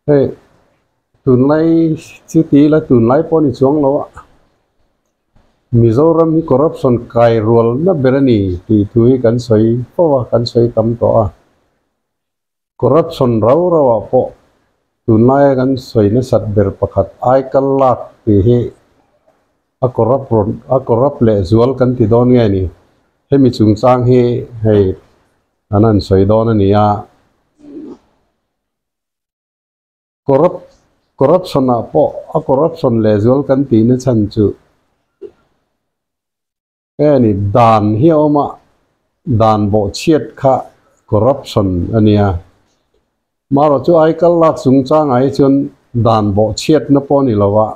Hei tunlai chu ti ila tunlai pawh ni chuang lo a, Mizoram hi corruption kai rual na ber a ni tih thu hi kan sawi fo a, kan sawi tam tawh a. Corruption rau rau ah pawh tunlaia kan sawi nasat ber pakhat aikal lak tih hi a corrupt rawn a corrupt leh zual kan ti dawn nge ni? Hemi chungchang hi hei an han sawi dawn a ni a. Corrupt corruption ah pawh a corruption leh zual kan tihna chhan chu nge ni dan hi a awm a, dan bawhchhiat kha corruption a nia. Marawh chu aikal lak chungchangah hi chuan dan bawhchhiatna pawh a ni lo a,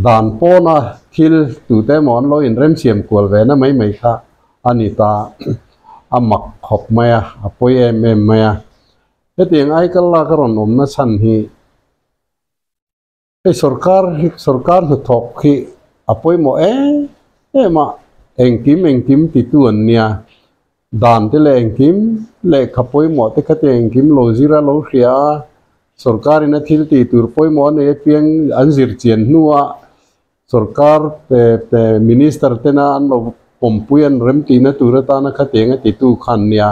dan pawna thil tute emaw an lo inremsiam kual ve na mai mai kha a ni ta. A mak khawp mai a, a pawi em em mai a. Hetiang aikal lak a rawn awmna chhan hi hei sorkar hi sorkar hnathawk hi a pawimawh em em a, engkim engkim titu an nia, dan te leh engkim lehkha pawimawh te kha te engkim lo zir a lo hria a, sorkar in a thil tih tur pawimawh a nei apiang an zir chian hnuah sorkar te minister tena an lo pawmpui an rem tihna tur atana khatiang a titu kha an nia,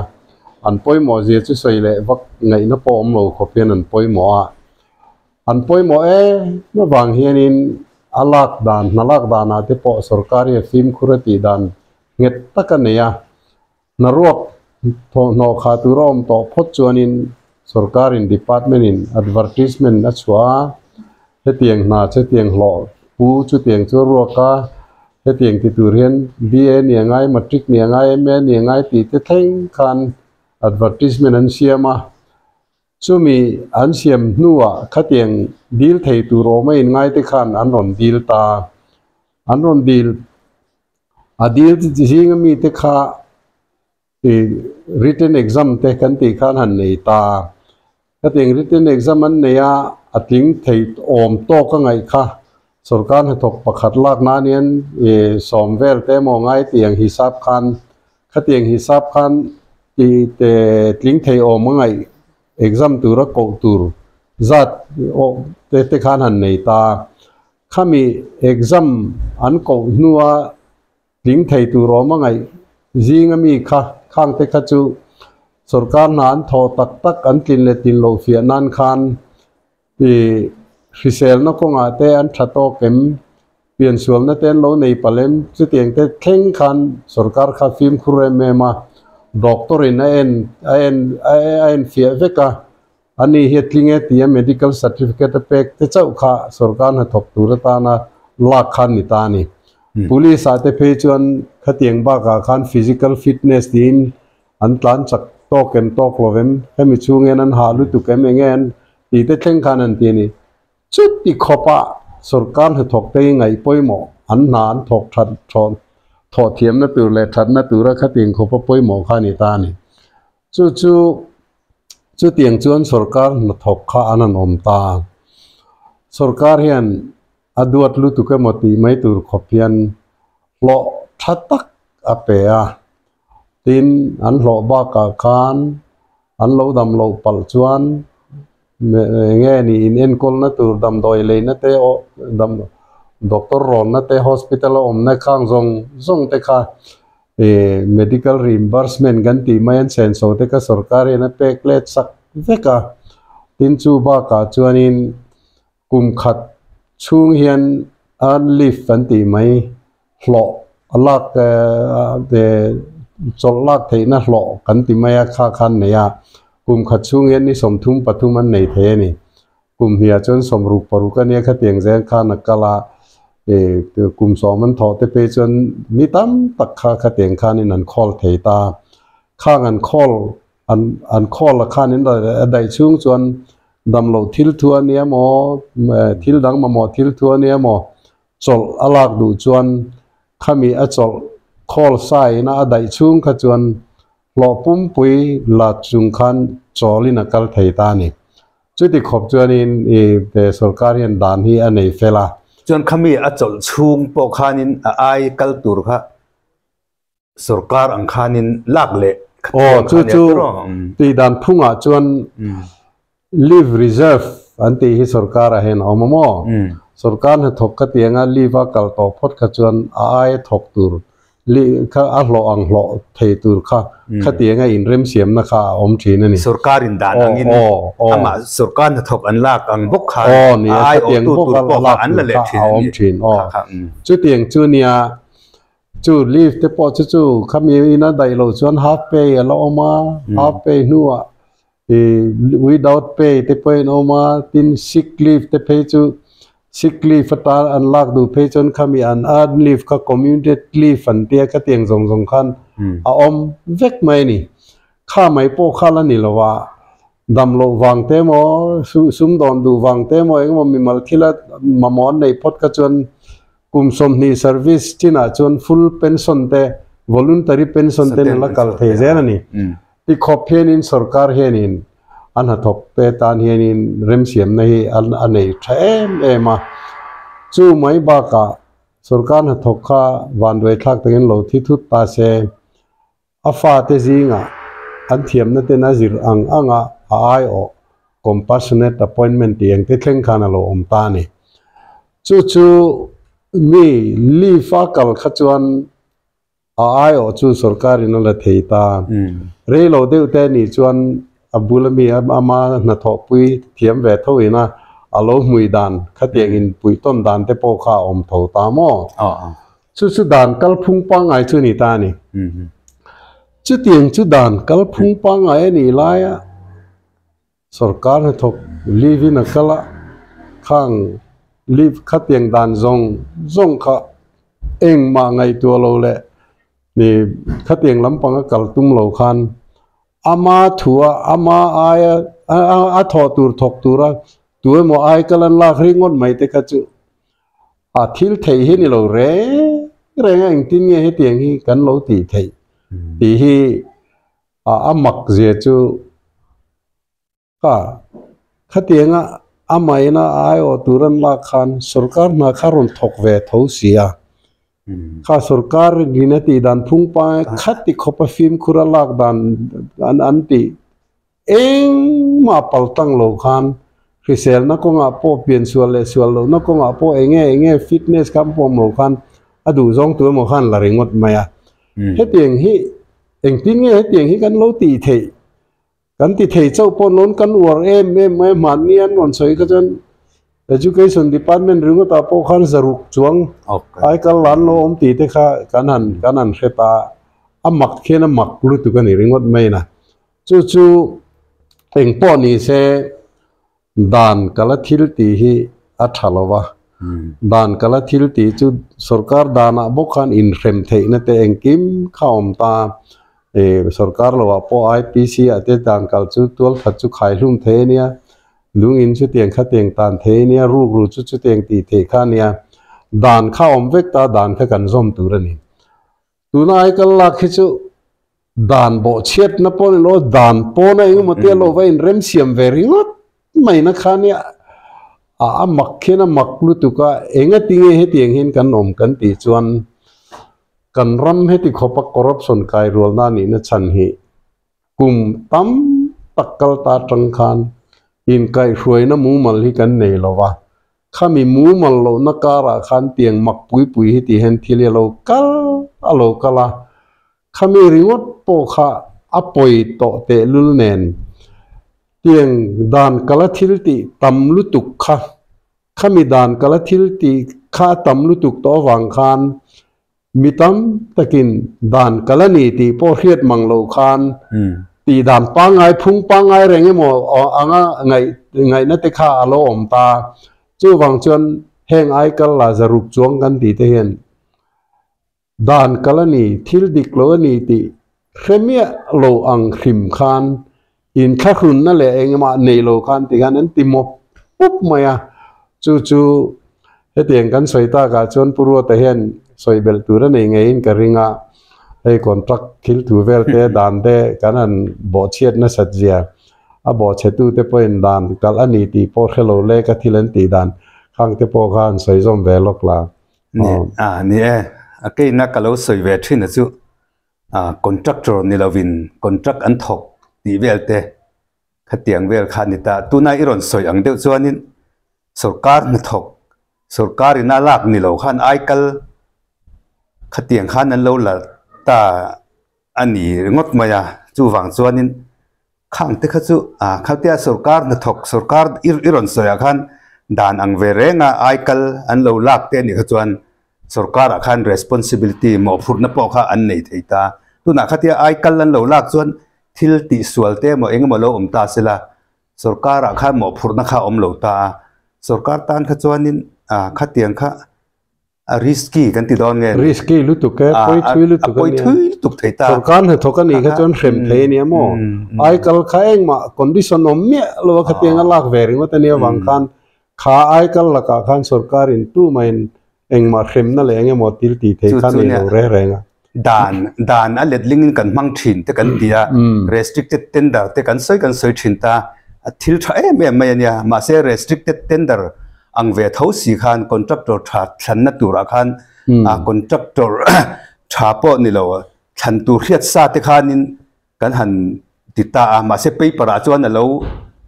an pawimawh zia chu sawi leh vak ngaihna pawh awm lo khawp hian an pawimawh a. An pawimawh em avang hianin a lak dan, hna lak danah te pawh sorkar hi a fimkhur a tih dan nghet tak a nei a. Hna ruak thawhhnawh khah tur a awm tawh phawt chuanin sorkarin department-in advertisement a chhuah a, hetiang hna chutiang hlawh pu chutiang chu a ruak a, hetiang ti tur hian BA ni a ngai, matric ni a ngai, MA ni a ngai tih te thleng khan advertisement an siam a. Chumi an siam hnuah khatiang dil thei tur awm a inngai te khan an rawn dil ta. An rawn dil, a dil zinga mite kha written exam te kan tih khan han nei ta. Khatiang written exam an nei a, a tling thei awm tawk a ngaih kha sorkar hnathawk pakhat lak nan hian sawm vel te emaw ngai tiang hisap khan Khatiang hisap khan ti te tling thei awm a ngaih exam tura koh tur zat te te khan han nei ta. Khami exam an koh hnua tling thei tur awm a ngaih zinga mi kha khang te kha chu sorkar hna an thawh tak tak an tlin leh tlin loh fiah nan khan I hriselna kawngah te an tha tawk em? Piansualna te an lo nei palh em? Chutiang te thleng khan sorkar kha fimkhur em em a, doctor in a en a en a en fiah vek a, ani hi a tling e tia medical certificate a pek te chauh kha sorkar hnathawk tur atana lak khan ni ta a ni. Police ah te phei chuan khatiang bakah khan physical fitness tiin An tlan chak tawk em tawk lo em, hemi chhung hian an hah lutuk em eng en tih te thleng khan an ti a ni. Chuti khawpa sorkar hnathawk te hi ngaih pawimawh, an hna an thawk that thawh thawh thiamna tur leh thatna tura khatiang khawpa pawimawh kha a ni ta a ni. Chu chu chutiang chuan sorkar hnathawk kha an han awm ta. Sorkar hian a duat lutuk emaw tih mai tur khawp hian hlawh tha tak a pe a. Tin, an hlawh bakah khan an lo dam loh palh chuan eng nge ni in enkawlna tur damdawi leina te aw dam doctor rawnna te hospital a awmna khang zawng zawng te kha ih medical reimbursement kan tih mai an senso te kha sorkar hian a pek let sak vek a. Tin, chu bakah chuanin kum khat chhung hian earn leave kan tih mai hlawh a lak chawlh lak theihna hlawh kan ti mai a kha khan nei a, kum khat chhung hian ni sawmthum pathum an nei thei a ni. Kum hniah chuan sawmruk paruk a nia khatiang zel khan a kal a, ih kum sawm an thawh te phei chuan ni tam tak kha khatiang khanin an khawl thei ta. Khang an khawl an an khawl a khanin a daih chhung chuan damloh thil thu a nia maw thil dang mamawh thil thu a nia maw chawlh a lak duh chuan khami a chawlh khawl saina a daih chhung kha chuan hlawh pumpui la chung khan chawlin a kal thei ta a ni. Chuti khawp chuanin i sorkar hian dan hi a nei fel a. Chuan khami a chawlh chhung pawh khanin a ai kal tur kha sorkar ang khanin lak leh Aw, chu chu tih dan phungah chuan leave reserve. an tih hi sorkar ah hian a awm a maw? Sorkar hnathawk ka ti anga leave a kal tawh phawt kha chuan a aia thawk tur kha a hlawh ang hlawh thei tur kha khati anga inremsiamna kha a awm thin a ni. Sorkar in dan angin amah sorkar hnathawk an lak ang bawk khan a aiawhtu tur pawh kha an la leh thin a ni. Kha kha. Chutiang chu nia chu leave te pawh chu chu khami ina daih loh chuan half pay a la awm a, half pay hnuah without pay te pawhin an awm a, tin sick leave te phei chu sick leave atan an lak duh phei chuan khami an earn leave kha commuted leave an tia khatiang zawng zawng khan a awm vek mai a ni. Kha mai pawh kha la ni lo a, dam loh vang te emaw sumdawn duh vang te emaw engemaw mimal thila mamawh an neih phawt kha chuan kum 20 service chinah chuan full pension te voluntary pension te an la kal thei zel a ni. Ti khawp hianin sorkar hianin a hnathawk te tan hianin remsiamna hi a nei tha em em a. Chu mai bakah sorkar hnathawk kha vanduai thlak takin lo thi thut ta se, a fate zingah an thiamna ten a zir ang anga a aiawh compassionate appointment tih ang te thleng khan a lo awm ta a ni. Chu chu mi leave a kal kha chuan A aiawh chu sorkarin a la thei ta. Rei lo deuh te nih chuan a bula mi ama hnathawhpui thiam ve tho ina a lo hmui dan khatiang in puih tawn dan te pawh kha a awm tho ta maw? Chu chu dan kalphung pangngai chu a ni ta a ni. Chutiang chu dan kalphung pangngai a nih laia Sorkar hnathawk leave in a kal a, khang leave khatiang dan zawng zawng kha engmah ngaihtuah lo leh ni khatiang lampanga kal tum lo khan ama thua ama aia a thawh tur thawk tura tu emaw ai kal an lak ringawt mai te kha chu a thil theih hi ni lo reng reng a engtin nge hetiang hi kan lo tih theih tih hi A a mak zia chu kha khatianga a maina a aiawh tur an lak khan sorkar hna kha rawn thawk ve tho si a. Kha sorkar in a tih dan phung pangai khati khawp a fimkhur a lak dan an an tih engmah paltang lo khan hriselna kawngah pawh piansual leh sual lohna kawngah pawh enge enge fitness kha an pawm lo khan a duhzawng tu emaw khan la ringawt mai a. Hetiang hi Engtin nge hetiang hi kan lo tih theih? Kan ti thei chauh pawh nawn kan uar em em mai a, hmanni an rawn sawi kha chuan Education Department ringawtah pawh khan zaruk chuang ai kal lan lo awm tih te kha kan han kan han hre ta a, a mak khian a mak lutuk a ni ringawt mai na. Chu chu eng pawh ni se Dan kala thil tih hi a tha lo va, dan kala thil tih chu sorkar danah bawk khan inhrem theihna te engkim kha a awm ta. Sorkar loah pawh IPC ah te dan kal chu tual khat chu khai hlum thei a nia, lungin chutiang khatiang tan thei a nia, rukru chu chutiang tih theih kha a nia. Dan kha a awm vek ta, dan kha kan zawm tur a ni. Tuna ai kal lak hi chu dan bawh chhiatna pawh ni lo, dan pawna engemaw te lo va inremsiam ve ringawt mai na kha nia a a mak khian a mak lutuk a, engati nge hetiang hian kan awm kan tih chuan kan ram heti khawpa corruption kai rualna nihna chhan hi kum tam tak kal ta atang khan inkaihhruaina mumal hi kan nei lo va. Khami mumal lohna karah khan tiang mak pui pui hi ti hian thil hi a lo kal a lo kal a, khami ringawt pawh kha a pawi tawh tehlul nen tiang dan kala thil tih tam lutuk kha, khami dan kala thil tih kha a tam lutuk tawh avang khan Mi tam takin dan kal a ni tih pawh hriat mang loh khan tih dan pangngai, phung pangngai reng emaw anga ngaihna te kha a lo awm ta. Chuvang chuan heng aikal la zaruk chuang kan tih te hian dan kal a ni, thil dik lo a ni tih hre miah lo ang hrim khan inthlahrunna leh engmah nei lo khan ti khan an ti mawp pup mai a, chu chu hetiang kan sawi takah chuan Pu Ruata hian sawi belh tur a nei ngeiin ka ring a, hei contract thil thu vel te dan te kan han bawhchhiat nasat zia a bawhchhetute pawhin dan kalh a ni tih pawh hre lo lek a thil an tih dan khang te pawh kha han sawi zawm ve lawk la. Ni a ni e, a keina ka lo sawi ve thin a chu. Contractor ni lovin contract an thawk tih vel te Khatiang vel kha ni ta. Tuna i rawn sawi ang deuh chuanin sorkar hnathawk, sorkar in a lak ni lo khan aikal khatiang khan an lo la ta a ni ringawt mai a. Chuvang chuanin khang te kha chu ah khatia sorkar hnathawk, sorkar i i rawn sawi ah khan dan ang ve reng a aikal an lo lak te a nih kha chuan sorkar ah khan responsibility mawhphurhna pawh kha an nei thei ta. Tunah khatia aikal an lo lak chuan Thil tihsual te emaw eng emaw lo awm ta sela, sorkarah khan mawhphurhna kha a awm lo ta a, sorkar tan kha chuanin ah khatiang kha a risky kan ti dawn nge ni? Risky lutuk e, pawi thui lutuk a nia. A pawi thui lutuk thei ta. Sorkar hnathawk a nih kha chuan hrem thei a nia maw? Aikal kha engmah condition awm miah lo a khatiang a lak ve ringawt a nia vang khan kha aikal lakah khan sorkarin tumahin Engmah hremna leh eng emaw thil tih theih kha nei lo reng reng a. Dan, dan a letling in kan hmang thin te kan ti a, restricted tender te kan sawi kan sawi thin ta, a thil tha em em mai a nia, mahse restricted tender ang ve tho si khan contractor tha thlanna turah khan a contractor tha pawh ni lo thlan tur hriat sa te khanin kan han ti ta a, mahse paper ah chuan a lo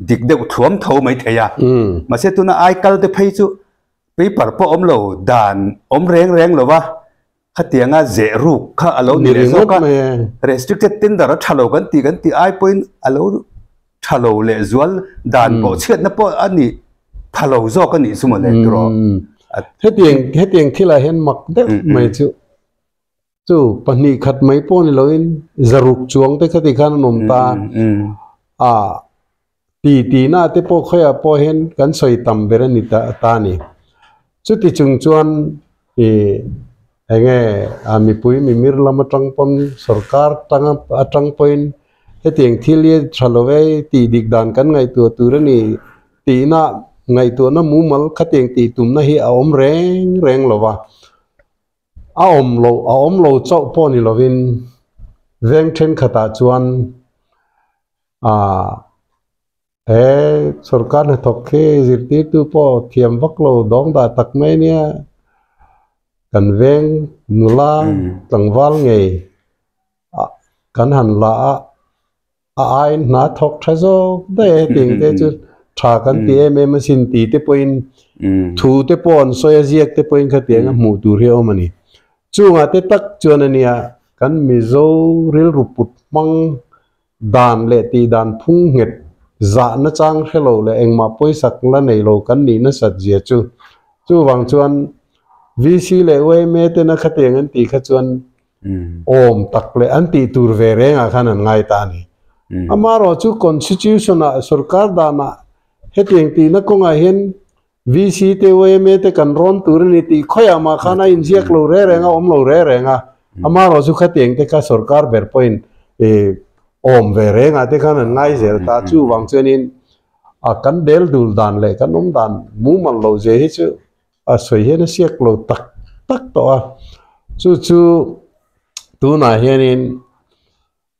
dik deuh thuam tho mai thei a, mahse tuna aikal te phei chu Paper pawh awm lo, dan awm reng reng lo va, khatianga zeh ruk kha a lo ni leh zawk a, restricted tender a tha lo kan ti kan tih ai pawhin a lo tha lo leh zual dan pawh chhiatna pawh a ni tha lo zawk a nih chu mawle tiraw. Hetiang hetiang thilah hian mak deuh mai chu chu pahnih khat mai pawh ni loin zaruk chuang te khati khan an awm ta a. Ti tihna te pawh khawiah pawh hian kan sawi tam ber a ni ta ta a ni. Chuti chung chuan ih eng nge a mipui mimir lam atang pawn sorkar tang atang pawhin hetiang thil hi tha lo e tih dik dan kan ngaihtuah tur a ni tihna ngaihtuahna mumal khatiang tih tumna hi a awm reng reng lo va. A awm lo a awm lo chauh pawh ni lovin veng thenkhatah chuan Ah, he sorkar hnathawk khi zirtirtu pawh thiam vak lo dawng dah tak mai nia, kan veng nula tlangval ngei ah kan han la a, a aiin hna thawk tha zawk daih a hetiang te chu tha kan ti em em asin tih te pawhin thu te pawh an sawi a ziak te pawhin khatiang a hmuh tur hi a awm a ni. Chungah te tak chuan a nia kan Mizo rilru put hmang Dan leh tih dan phung nghet zah nachang hre lo leh engmah pawisak la nei lo kan nih nasat zia chu. Chuvang chuan VC leh yma tena khatiang an tih kha chuan awm tak leh an tih tur ve rengah khan an ngai ta a ni. Amaherawh chu Constitution ah sorkar danah hetiang tihna kawngah hian VC te yma te kan rawn tur a ni tih khawiah mah khan a inziak lo reng reng a, awm lo reng reng a. Amaherawh chu khatiang te kha sorkar ber pawhin ih awm ve rengah te khan an ngai zel ta. Chuvang chuanin a kan bel dul dan leh kan awm dan mumal lo zia hi chu a sawi hian a siak lo tak tak tawh a. Chu chu tunah hianin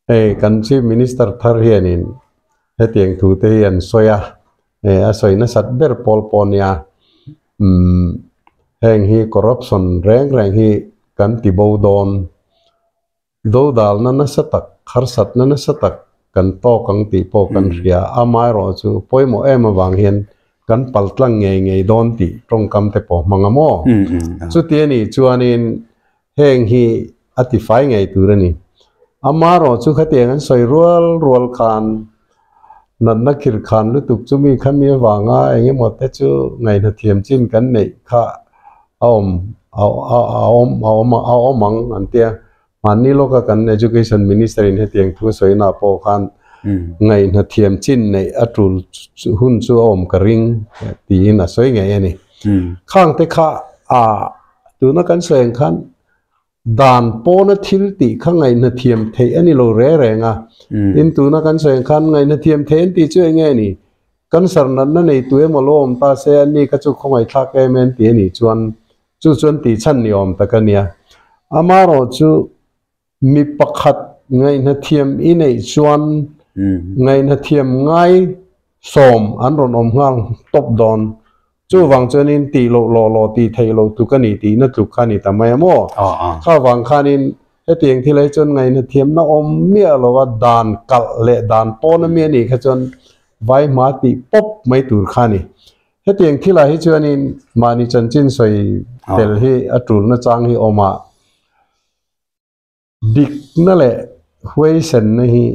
Hei kan Chief Minister thar hianin hetiang thu te hi an sawi a, eh a sawi nasat ber pawl pawh a nia, umm heng hi corruption reng reng hi kan ti bo dawn, dodalna nasa tak, harsatna nasa tak kan tawk ang tih pawh kan hria, amaherawh chu pawimawh em avang hian kan paltlang ngei ngei dawn tih tawngkam te pawh hmang a maw? Chuti a nih chuanin Heng hi a tifai ngei tur a ni. Amaherawh chu khatiang an sawi rual rual khan natna khir khan lutuk chu mi kha mi avanga eng emaw te chu ngaihna thiam chin kan neih kha a awm a awm a awm a awm ang an tia. Mahni lawka kan Education Minister in hetiang thu a sawina pawh khan ngaihna thiam chin neih a tul hun chu a awm ka ring tiin a sawi ngei a ni. Khang te kha a Tuna kan sawi ang khan dan pawna thil tih kha ngaihna thiam theih a ni lo reng reng a. Tin, tuna kan sawi ang khan ngaihna thiam theih an tih chu eng nge ni? Cancer natna nei tu emaw lo awm ta se ani kha chu khawngaihthlak em em tih a nih chuan chu chuan tih chhan ni awm tak a nia. Amaherawh chu mi pakhat ngaihna thiam i neih chuan ngaihna thiam ngai sawm an rawn awm nghal tawp dawn. Chuvang chuanin tih loh lawh lawh tih theih loh tluk a ni tihna tluk kha a ni ta mai a maw? Kha vang khanin hetiang thil hi chuan ngaihna thiamna awm miah lo a, dan kalh leh dan pawn a mi a nih kha chuan Vai hma tih pawp mai tur kha a ni. Hetiang thilah hi chuanin mahni chanchin sawi tel hi a tulna chang hi awm a, dikna leh huaisenna hi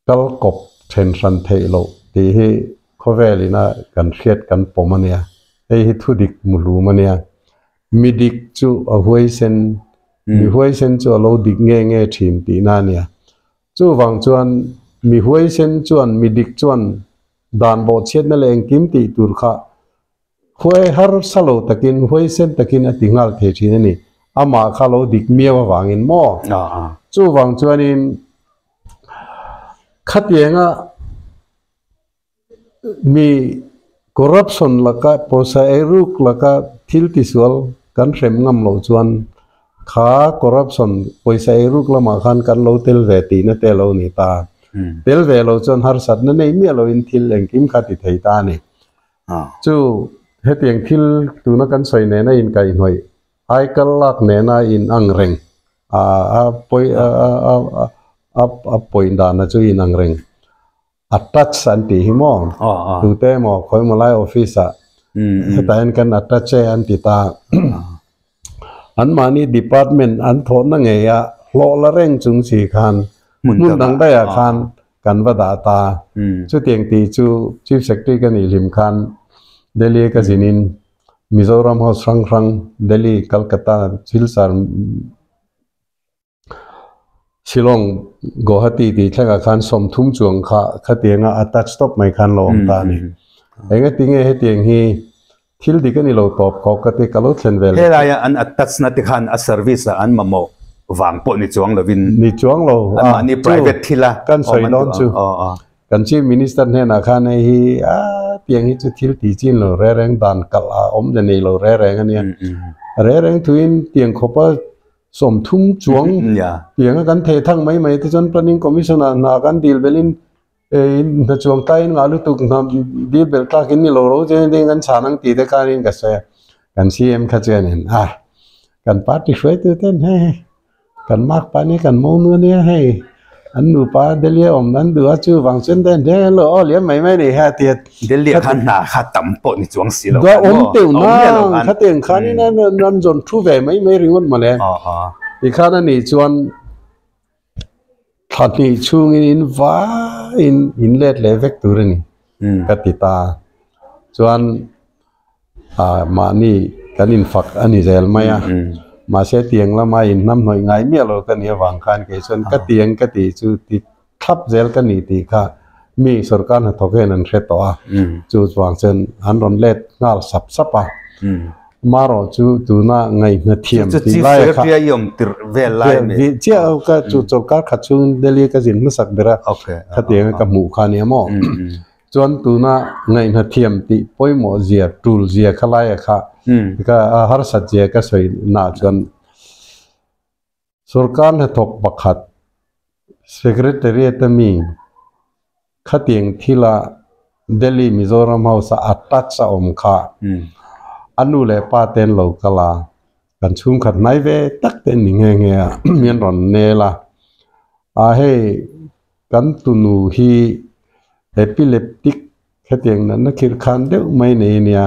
kal kawp then hran theih loh tih hi khawvelina kan hriat kan pawm a nia. Hei hi thudik muhlum a nia. Mi dik chu a huaisen, mi huaisen chu a lo dik nge nge thin tihna a nia. Chuvang chuan mi huaisen chuan mi dik chuan dan bawhchhiatna leh engkim tih tur kha huai harsa lo takin, huaisen takin a ti nghal thei thin a ni. Amah kha lo dik miau avangin maw? Chuvang chuanin khatianga Mi corruption laka pawisa eiruk laka thil tisual kan hrem ngam loh chuan kha corruption pawisa eiruk lamah khan kan lo tel ve tihna te a lo ni ta. Tel ve lo chuan harsatna nei miah loin thil engkim kha ti thei ta a ni. Chu hetiang thil tuna kan sawi nena inkaihhnawih aikal lak nena inang reng a a a pawi dana chu inang reng. Attach an tih hi maw? Tute emaw khawi emaw lai office ah hetah hian kan attach e an ti ta. Anmahni department an thawhna ngei a hlawh la reng chung si khan hmun dang daih ah khan kan va dah ta. Chutiang tih chu Chief Secretary ka nih hlim khan Delhi ka zin in Mizoram House hrang hrang Delhi, Calcutta, Silchar, Shillong, Guwahati tih thlengah khan 30 chuang kha khatianga a touch tawp mai khan lo awm ta a ni. Engatinge hetiang hi thil dik a ni lo tawp khawk ka ti ka lo thlen ve leh. Helaia an attach na te khan a service ah an mamawh vang pawh ni chuang lovin. Ni chuang lo. Anmahni private thil a kan sawi dawn chu. Kan Chief Minister hnenah khan hei hi a tiang hi chu thil tih chin lo re reng dan kalh a awm ze nei lo re reng a nia. Re reng thuin tiang khawpa 30 chuang tianga kan thei thang mai mai te chuan Planning Commission ah hna kan dil belin hna chuang tlaiin ngah lutuk hna dil bel tlakin ni lo ro chuan ding kan chhan ang tih te khanin ka sawi a, kan CM kha chuanin a kan party hruaitu ten hei kan mark pa nia kan mo nu ania hei an nupa Delhi a awm an duh a chuvang chuan den hian an lo aw liam mai mai a ni kha a ti a. Delhi ah khan hna kha tam pawh ni chuang si lo khan maw? Awm teuh nang khatiang khanin an zawn thu ve mai mai ringawt mawle. Tikhan a nih chuan thla hnih chhungin in vaiin in let leh vek tur a ni ka ti ta. Chuan mahni kan infak a ni zel mai a. Mahse tiang lama inhnamhnawih ngai miah lo ka nih avang khan kei chuan ka tiang ka tih chu ti thlap zel ka ni tih kha mi sorkar hnathawk hian an hre tawh a, chu vang chuan an rawn let nghal sap sap a. Marawh chu tuna ngaihna thiam tih lai kha chiah ka chu sorkar khat chhungin Delhi ka zin hmasak ber a, khatianga ka hmuh kha nia maw. Chuan tuna ngaihna thiam tih pawimawh zia tul zia kha laia kha ka harsat zia ka sawi naah chuan Sorkar hnathawk pakhat Secretariat a mi khatiang thila Delhi Mizoram House a attach a awm kha a nu leh pa te an lo kal a, kan chhungkhat hnai ve tak te an ni nghe nghe a, mi an rawn nel a, a hei kan tunu hi epileptic Hetiang natna khirh khan deuh mai nei a nia.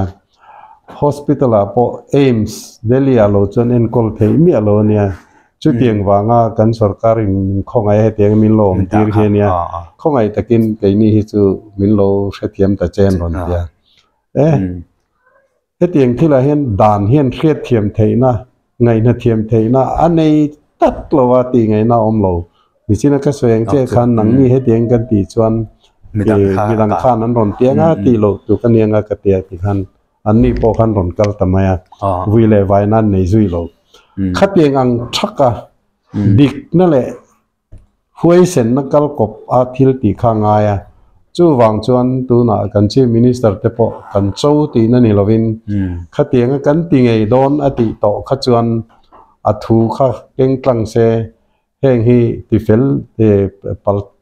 Hospital ah pawh AIIMS Delhi ah lo chuan enkawl theih miah lo a nia. Chutiang vanga kan sorkar in min khawngaih a hetiang min lo awm tir hi a nia. Khawngaih takin keini hi chu min lo hrethiam ta che an rawn ti a. E, hetiang thilah hian dan hian hriatthiam theihna, ngaihna thiam theihna a nei tak lo a tih ngaihna a awm lo. Nichina ka sawi ang che khan nangni hetiang kan tih chuan midang khan an rawn ti anga tih loh tur ka nia anga ka ti a ti khan anni pawh khan rawn kal ta mai a, vui leh vai nan nei zui lo. Khatiang ang thak a dikna leh Huaisenna kal kawp a thil tih kha a ngai a, chuvang chuan tunah kan Chief Minister te pawh kan cho tihna ni lovin khatianga kan ti ngei dawn a tih tawh kha chuan a thu kha keng tlang se, heng hi tifel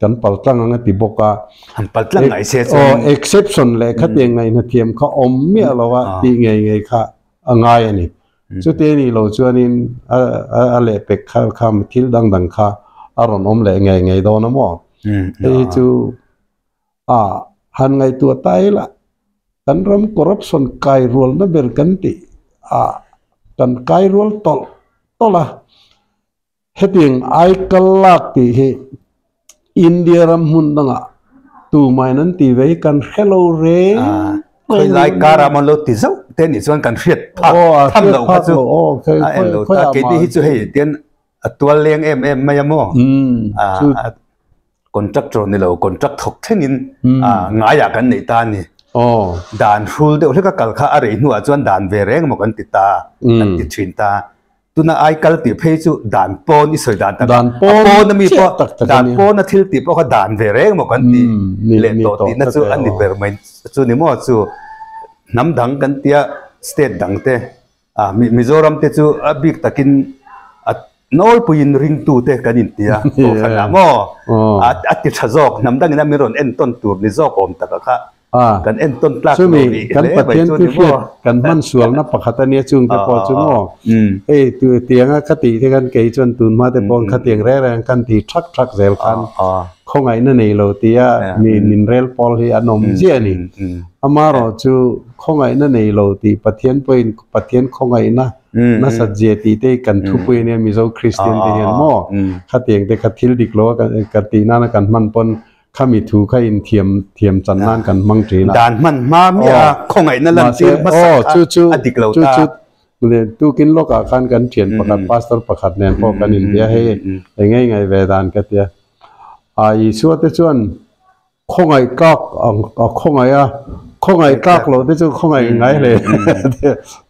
kan pal tlang ang a ti bawk a. Han pal tlang ngai se chuan. Aw, exception leh khatiang ngaihna thiam kha awm miah lo a tih ngei ngei kha a ngai a ni. Chute nih lo chuanin a lehpek kha kha thil dang dang kha a rawn awm leh ngei ngei dawn a maw? Hei hi chu a. Han ngaihtuah ta ila, kan ram corruption kai rualna ber kan tih ah kan kai rual tawlh tawlh a, hetiang aikal lak tih hi India ram hmun dangah tumahin an ti ve hi kan hre lo reng Khawi lai karah maw lo ti zauh te nih chuan kan hriat phak tham loh kha chu a en lo ta. Keini hi chu hei tian a tual leng em em mai a maw? Contractor ni lo, contract thawk thlengin ngaiah kan neih ta a ni. Dan hrul deuh hlek a kal kha a rei hnuah chuan dan ve reng emaw kan ti ta, kan ti thin ta. Tuna ai kal tih phei chu dan pawn i sawi dan tak a pawn a mi pawh dan pawn a thil tih pawh kha dan ve reng emaw kan ti leh tawh tihna chu a ni ber mai chu ni maw chu hnam dang kan tia state dang te A, Mizoram te chu a bik takin a nawlpuiin ringtute kan inti a, kohhran ah maw? A ti tha zawk, hnam dangin a min rawn entawn tur ni zawk awm taka kha kan entawn tlak lo rih hle mai chu ni maw? Kan hman sualna pakhat a nia chungte pawh chu maw? Hei tianga ka tih te khan kei chuan tun hma te pawh kha tiang reng reng kan ti thak thak zel khan khawngaihna nei lo tia mi min rel pawl hi an awm ziah a ni. Amaherawhchu Khawngaihna nei lo tih Pathian pawhin Pathian khawngaihna nasat zia tih te hi kan thupui ania Mizo Kristian te hian maw khatiang te kha thil dik lo a kan tih nana kan hman pawn khami thu kha in thiam thiam chan nan kan hmang thin a. Dan hman hma miah a khawngaihna lantir hmasak kha a dik lo ta. Tukin lawkah khan kan thian pakhat Pastor pakhat nen pawh kan inbia hei eng nge ngaih ve dan ka tia. A Isua te chuan Khawngaih tlak ang a khawngaih a, khawngaih tlak loh te chu khawngaih ngai hle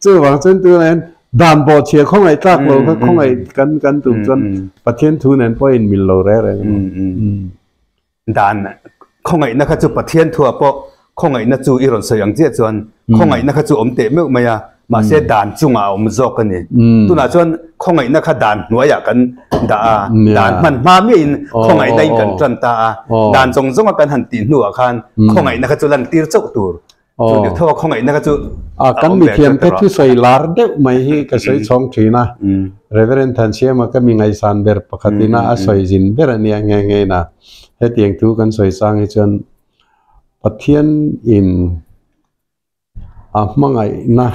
chuvang chuan tunah hian dan bawhchhia khawngaih tlak loh kha khawngaih kan kan tum chuan Pathian thu nen pawh a inmil lo reng reng a ni. Dan khawngaihna kha chu Pathian thuah pawh khawngaihna chu i rawn sawi ang chiah chuan khawngaihna kha chu awm teh meuh mai a, mahse dan chungah a awm zawk a ni. Tunah chuan khawngaihna kha dan hnuaiah kan dah a, dan hman hma miahin khawngaihna in kan tan ta a, dan zawng zawnga kan han tih hnuah khan khawngaihna kha chu lantir chauh tur. Chu deuh tho a khawngaihna kha chu a awm ve teuh teuh a. Kan mithiamte thusawi lar deuh mai hi ka sawi chhawng thin a, Reverend Thansiama ka mi ngaihsan ber pakhatin a a sawi zin ber a nia nghe nghe in a, hetiang thu kan sawi chang hi chuan Pathian in A hmangaihna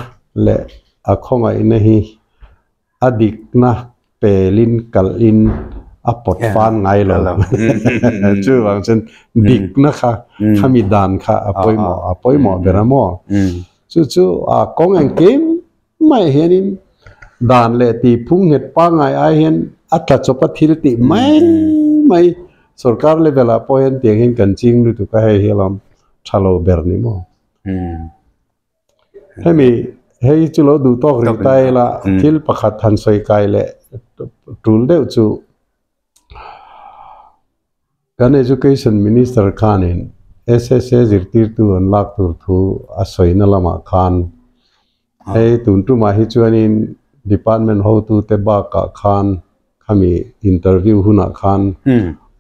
leh a khawngaihna hi a dikna pelin kalhin a pawt fan ngai lo. Chuvang chuan dikna kha khami dan kha a pawimawh a pawimawh ber a maw? Chu chu a kawng engkim mai hianin dan leh tihphung nghet pangngai ai hian a tla chawp a thil tih mai mai sorkar level ah pawh hian tiang hian kan ching lutuk a hei hi alawm tha lo ber ni maw. Hemi hei chu lo duh tawk rih ta ila thil pakhat han sawi kai leh tul deuh chu Kan Education Minister khanin SSA zirtirtu an lak tur thu a sawina lamah khan hei tun tumah hi chuanin Department hotute bakah khan khami interview hunah khan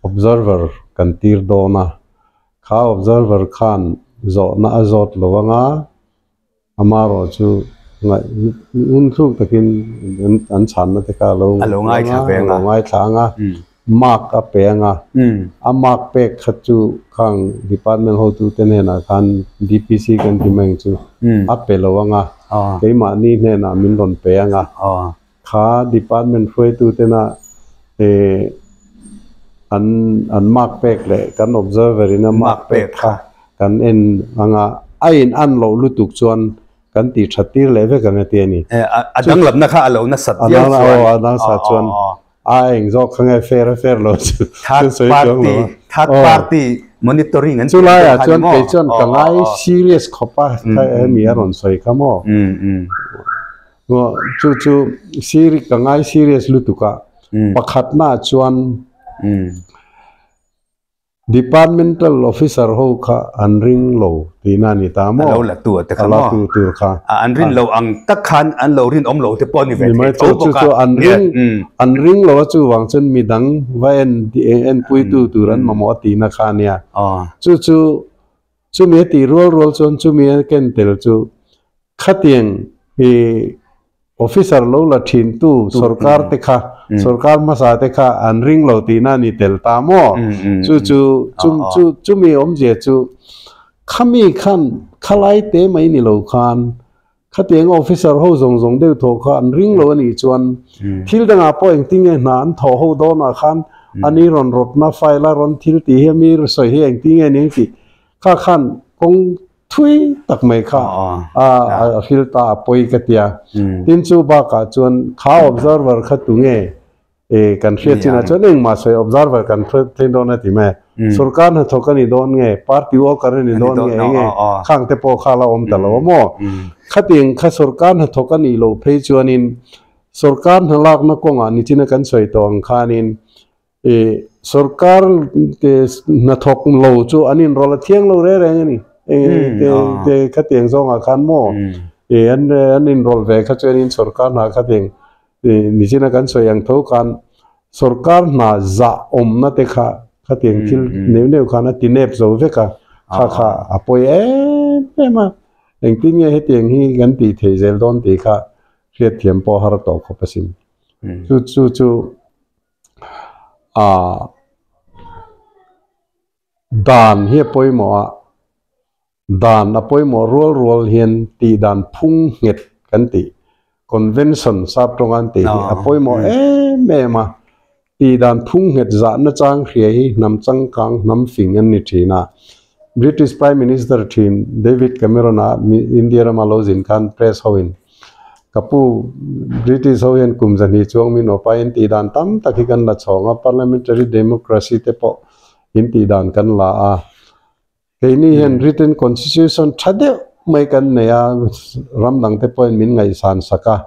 observer kan tir dawn a, kha observer khan zawhna a zawt lo anga Amarawh chu ngun thluk takin an chhanna te kha a lo ngaithla ve ang a, ngaithla ang a, mark a pe ang a, a mark pek kha chu khang department hotute hnenah khan DPC kan ti mai ang chu a pe lo ang a, keimahni hnenah min rawn pe ang a, kha department hruaitutena an an mark pek leh kan observer in a mark pek kha kan en ang a, a in an loh lutuk chuan kan tih that tir leh vek ang a ti a ni. A danglamna kha a lo nasat viau chuan. A dangsa chuan a eng zawk kha nge fair a fair lo chu third party third party monitoring an tih ang kha ni maw? Chulaiah chuan kei chuan ka ngai serious khawp a hemi a rawn sawi kha maw? Chu chu siri ka ngai serious lutuk a, pakhatnaah chuan departmental officer ho kha an ring lo tihna a ni ta maw? A lo la tu te kha maw? A la tu tur kha. An rin lo ang tak khan an lo rinawm lo te pawh a ni ve thei tho bawk a. Chu chu an ring an ring lo a chuvang chuan midang va en enpuitu tur an mamawh a tihna kha a nia. Chu chu Chumi a tih rual rual chuan chumi a ken tel chu khatiang i officer lo la thin tu sorkar te kha sorkar hmasa te kha an ring lo tihna a ni tel ta maw? Chu chu chu chumi awmzia chu Khami khan khalai te mai ni lo khan khatiang officer ho zawng zawng deuh thaw kha an ring lo a nih chuan thil dangah pawh engtin nge hna an thawh ho dawnah khan ani rawn rawtna file a rawn thil tih hi ami sawi hi engtin nge ning tih kha khan kawng thui tak mai kha a hril ta a pawi ka tia. Tin chu bakah chuan kha observer kha tunge E kan hriat chinah chuan engmah sawi observer kan thleng dawn a ti mai. Sorkar hnathawk a ni dawn nge, party worker a ni dawn nge enge khang te pawh kha la awm ta lo a maw? Khatiang kha sorkar hnathawk a nih loh phei chuanin sorkar hna lakna kawngah nichina kan sawi tawh ang khanin e sorkar hnathawk lo chu an inrawlh a thiang lo reng reng a ni. Te khatiang zawngah khan maw e an inrawlh ve kha chuanin sorkar hna khatiang Nichina kan sawi ang tho khan sorkar hna zah awmna te kha khatiang thil neuh neuh khan a ti nep zo vek a, kha kha a pawi em em a, engtin nge hetiang hi kan tih theih zel dawn tih kha hriatthiam pawh har tawh khawp asin. Chu chu chu ah dan hi a pawimawh a. Dan a pawimawh rual rual hian tih dan phung nghet kan tih, convention sap tawng an tih hi a pawimawh em em a. Tih dan phung nghet zahna chang hria hi hnam changkang, hnam fing an ni thin a. British Prime Minister thin David Cameron a India rama lo zin khan press hoin ka pu British ho hian kum zahnih chuang min awpa in tih dan tam tak hi kan la chhawng a, parliamentary democracy te pawh in tih dan kan la a. Keini hian written constitution tha deuh mai kan nei a, ram dang te pawhin min ngaihsan sak a.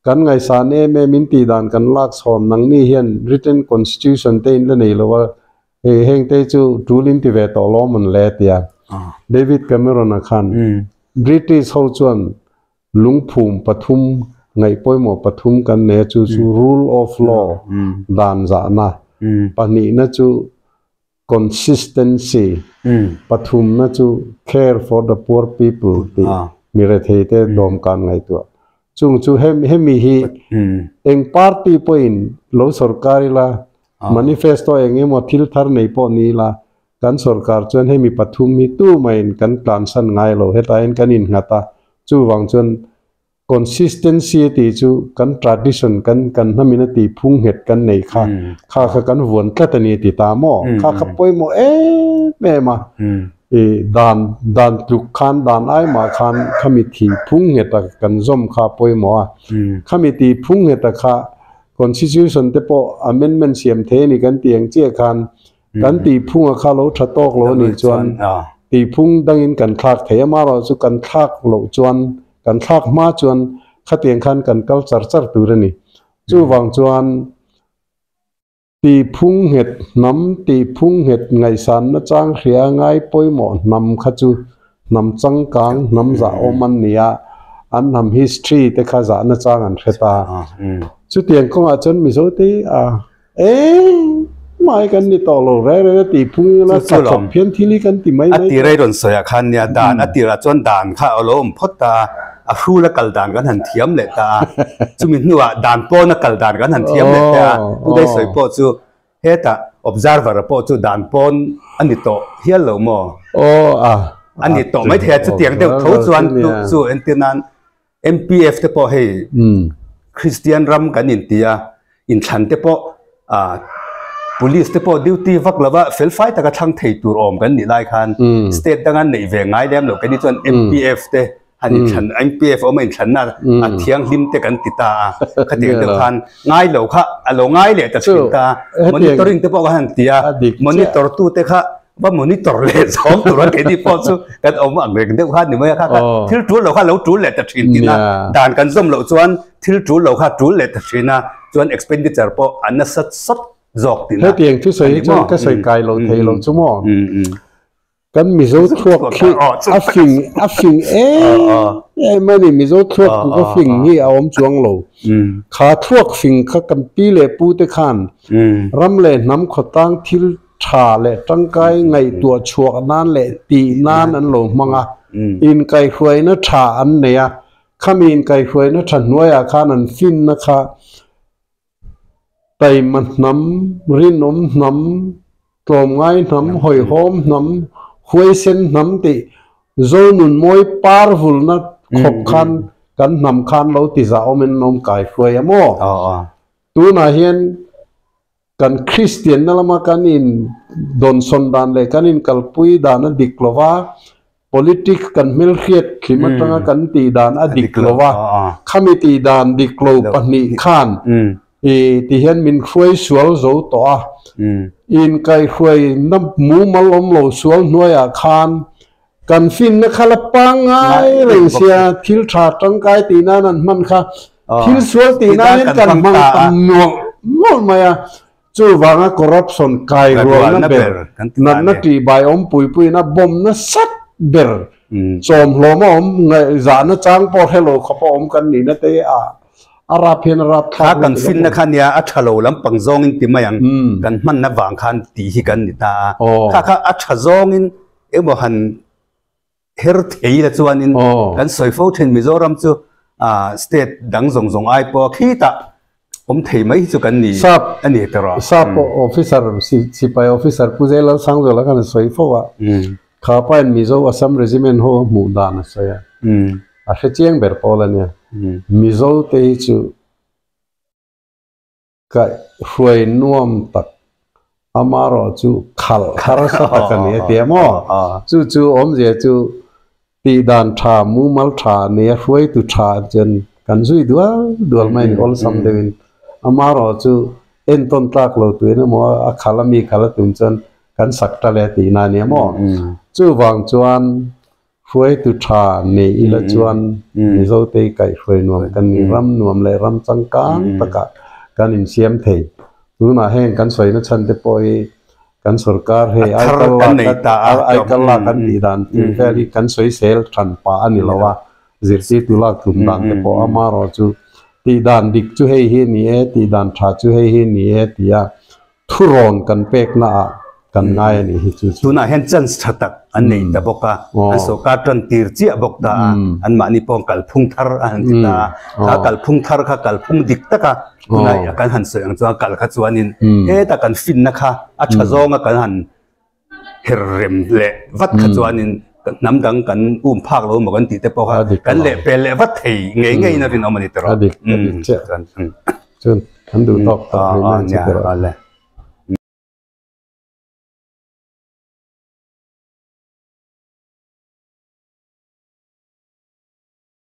Kan ngaihsan em em in tih dan kan lak chhawn nangni hian written constitution te in la nei lo a, hei heng te chu tul in ti ve tawh lawm an le tia. David Cameron-a khan British ho chuan lungphum pathum ngaih pawimawh pathum kan nei a, chu chu rule of law dan zahna, pahnihna chu Consistency, pathumna chu care for the poor people tih mi rethei te dawmkan ngaihtuah. Chung chu hemi hi eng party pawhin lo sorkar ila, manifesto eng emaw thil thar nei pawh ni ila, kan sorkar chuan hemi pathum hi tumahin kan tlansan ngai lo, hetah hian kan innghat a, chuvang chuan Consistency a tih chu kan tradition kan kan hnamin a tih phung nghet kan neih kha kha kha kan vuan tlat a ni a ti ta maw? Kha kha pawimawh em em a, i dan dan tluk khan dan ai mah khan khami thih phung nghet a kan zawm kha a pawimawh a, khami tih phung nghet a kha constitution te pawh amendment siam thei a ni kan tih ang chiah khan kan tih phung a kha lo tha tawk lo a nih chuan tih phung dangin kan thlak thei a, amaherawh chu kan thlak loh chuan Kan thlak hma chuan khatiang khan kan kal char char tur a ni. Chuvang chuan tihphung nghet hnam, tihphung nghet ngaihsanna chang hria ngai pawimawh hnam kha chu hnam changkang, hnam zahawm an ni a, an hnam history te kha zahna chang an hre ta. Chutiang kawngah chuan Mizote a. Eng mai kan ni tawh lo reng reng a tih phung ila Chu chu thawk phian thil hi kan ti mai mai. A tir ei rawn sawi ah khan nia dan a tirah chuan dan kha a lo awm phawt ta a, a hrul a kal dan kan han thiam leh ta a, chumi hnuah dan pawn a kal dan kan han thiam leh ta a, Uday sawi pawh chu hetah observer pawh chu dan pawn a ni tawh hial lo maw? Aw a a ni tawh mai thei a, chutiang deuh tho chuan chu entir nan MPF te pawh hei Kristian ram kan inti a, inthlan te pawh ah police te pawh duty vak lova fel fai taka thlang thei tur awm kan nih lai khan state danga neih ve ngai lem lo keini chuan MPF te han inthlan MPF awm a inthlanna a thianghlim te kan ti ta a, khatiang deuh khan ngai lo kha a lo ngai leh ta thin ta, monitoring te pawh kha han ti a, monitor tu te kha va monitor leh zawng tur a keini pawh chu kan awm ang reng deuh kha ni mai a kha kha thil tul lo kha lo tul leh ta thin tina dan kan zawm loh chuan thil tul lo kha tul leh ta thin a chuan expenditure pawh a nasa sawt zawk tina hetiang thu sawi hi chuan ka sawi kai lo thei lo chu maw kan Mizo thluak khi a fing a fing em em a ni Mizo thluak chu ka fing hi a awm chuang lo kha thluak fing kha kan pi leh pu te khan ram leh hnam khawtlang thil tha leh tangkai ngaihtuah chhuak nan leh tih nan an lo hmang a, inkaihhruaina tha an nei a, khami inkaihhruaina tha hnuaiah khan an finna kha taima hnam, rinawm hnam, tlawmngai hnam, hawihhawm hnam, Huaisen hnam tih Zonun mawi par vulna khawp khan kan hnam khan lo ti zah awmin an awm kai hruai a maw? Tunah hian kan Kristianna lama kan in dawnsawn dan leh kan in kalpui dan a dik lo va, politics kan hmelhriat thlim atanga kan tih dan a dik lo va, khami tih dan dik lo pahnih khan I ti hian min hruai sual zo tawh a, inkaihhruai na mumal awm lo sual hnuaiah khan kan finna kha la pangngai reng sia, thil tha tangkai tih nan an hman kha thil sual tih nan hian kan hmang tam nual nual mai a, chuvanga corruption kai rualna ber, natna tihbai awm pui puiin a bawm nasat ber, chawmhlawm a awm ngaihzahna chang pawh hre lo khawp a awm kan nihna te a. A rap hian a rap thlak Kha kan finna kha nia a tha lo lampang zawngin ti mai ang kan hmanna vang khan tih hi kan ni ta a. Kha kha a tha zawngin emaw han her thei la chuanin kan sawi fo thin Mizoram chu state dang zawng zawng ai pawh khitah awm thei mai hi chu kan ni a ni ta rawh. Sap officer sipai officer Pu Zailal Sangzuala khan a sawi fo a. Kha pain Mizo Assam Regiment ho a hmuh dan a sawi a. A hre chiang ber pawl a nia. Mizo te hi chu ka hruai nuam tak amarawh chu khalh harsa tak a ni a ti a maw? Chu chu awmzia chu tih dan tha, mumal tha nia hruaitu tha chuan kan zui dual dual mai a ni awlsam deuhin. Amarawh chu entawn tlak lo tuin emaw a khalh a mi khalh a tum chuan kan sak ta le tihna a nia maw? Chuvang chuan Hruaitu tha nei ila chuan Mizote kaihhruai nuam kan ni, ram nuam leh ram changkang takah kan insiam thei. Tunah heng kan sawina chhan te pawh hi kan sorkar hei aikal lak aikal lak an tih dan tur vel hi kan sawisel than pah a ni lo a, zirtirtu lak tum dan te pawh amaherawhchu tih dan dik chu hei hi a ni e, tih dan tha chu hei hi a ni e tia Thurawn kan pekna ah kan ngai a nih hi chu chu. Tunah hian chance tha tak an nei ta bawk a, an sorkar tan tir chiah bawk ta a, anmahni pawh kalphung thar a han ti ta a, kha kalphung thar kha kalphung dik taka tunah kan han sawi ang chuan kal kha chuanin heta kan finna kha a tha zawnga kan han her rem leh vat kha chuanin hnam dang kan um phak lo maw kan tih te pawh kha kan leh pel leh vat thei ngei ngeiin a rinawm a ni tawh. A dik, a dik chiah. Chuan kan duh tawk tak rih mai ang che tawh.